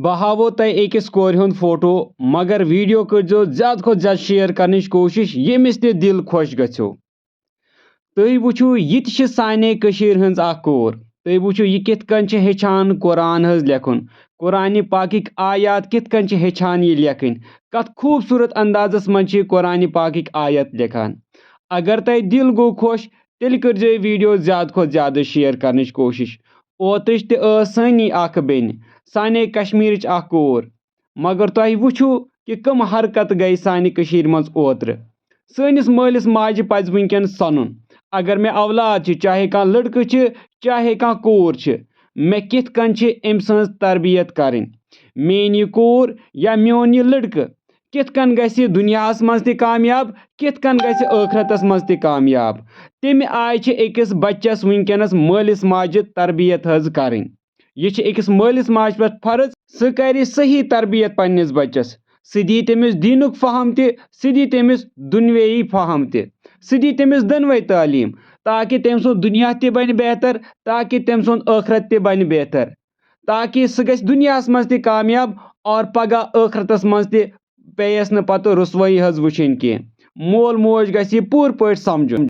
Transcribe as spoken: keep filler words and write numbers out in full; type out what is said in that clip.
بہٕ ہاوو تۄہہِ أکِس کورِ ہُنٛد فوٹو، مگر ویڈیو کٔرۍزیو زیادٕ کھۄتہٕ زیادٕ شیئر کرنٕچ کوٗشِش، ییٚمِس تہِ دِل خۄش گژھیو۔ تُہۍ وٕچھِو، یہِ تہِ چھِ سانے کٔشیٖرِ ہٕنٛز اکھ کوٗر۔ تُہۍ وٕچھِو، یہِ کِتھ کٔنۍ چھِ ہیٚچھان قرآن حظ لیکھُن، قرآنِ پاکٕکۍ آیات کِتھ کٔنۍ چھِ ہیٚچھان یہِ لیکھٕنۍ، کتھ خوٗبصوٗرت اندازس منٛز چھِ یہِ قرآنِ پاکٕکۍ آیات لیکھان۔ اگر تۄہہِ دِل گوٚو خۄش، تیٚلہِ کٔرۍزیو یہِ ویڈیو زیادٕ کھۄتہٕ زیادٕ شیئر کرنٕچ کوٗشِش۔ اوترٕچ تہِ ٲس سٲنی اکھ بیٚنہِ، سانے کشمیٖرٕچ اکھ کوٗر، مگر تۄہہِ وٕچھِو کہِ کٕم حرکت گٔے سانہِ کٔشیٖرِ منٛز اوترٕ۔ سٲنِس مٲلِس ماجہِ پَزِ وٕنکیٚن سَنُن، اگر مےٚ اولاد چھِ، چاہے کانٛہہ لٔڑکہٕ چھِ، چاہے کانٛہہ کوٗر چھِ، مےٚ کِتھ کٔنۍ چھِ أمۍ سٕنٛز تربیت کَرٕنۍ؟ میٛٲنۍ یہِ کوٗر یا میون یہِ لٔڑکہٕ کِتھ کٔنۍ گژھِ دُنیاہَس منٛز تہِ کامیاب، کِتھ کٔنۍ گژھِ ٲخرتَس منٛز تہِ کامیاب؟ تَمہِ آیہِ چھِ أکِس بَچَس وٕنکیٚنَس مٲلِس ماجہِ تربیت حظ کَرٕنۍ۔ یہِ چھِ أکِس مٲلِس ماجہِ پٮ۪ٹھ فرض، سُہ کَرِ صحیح تربیت پنٛنِس بَچَس۔ سُہ دی تٔمِس دیٖنُک فہم تہِ، سُہ دی تٔمِس دُنیٲیی فہم تہِ، سُہ دی تٔمِس دۄنوَے تعلیٖم، تاکہِ تٔمۍ سُنٛد دُنیا تہِ بَنہِ بہتر، تاکہِ تٔمۍ سُنٛد ٲخرت تہِ بَنہِ بہتر، تاکہِ سُہ گژھِ دُنیاہَس منٛز تہِ کامیاب اور پگاہ ٲخرتَس منٛز تہِ پیٚیَس نہٕ پَتہٕ رُسوٲیی حظ وٕچھِنۍ کینٛہہ۔ مول موج گژھِ یہِ پوٗرٕ پٲٹھۍ سَمجھُن۔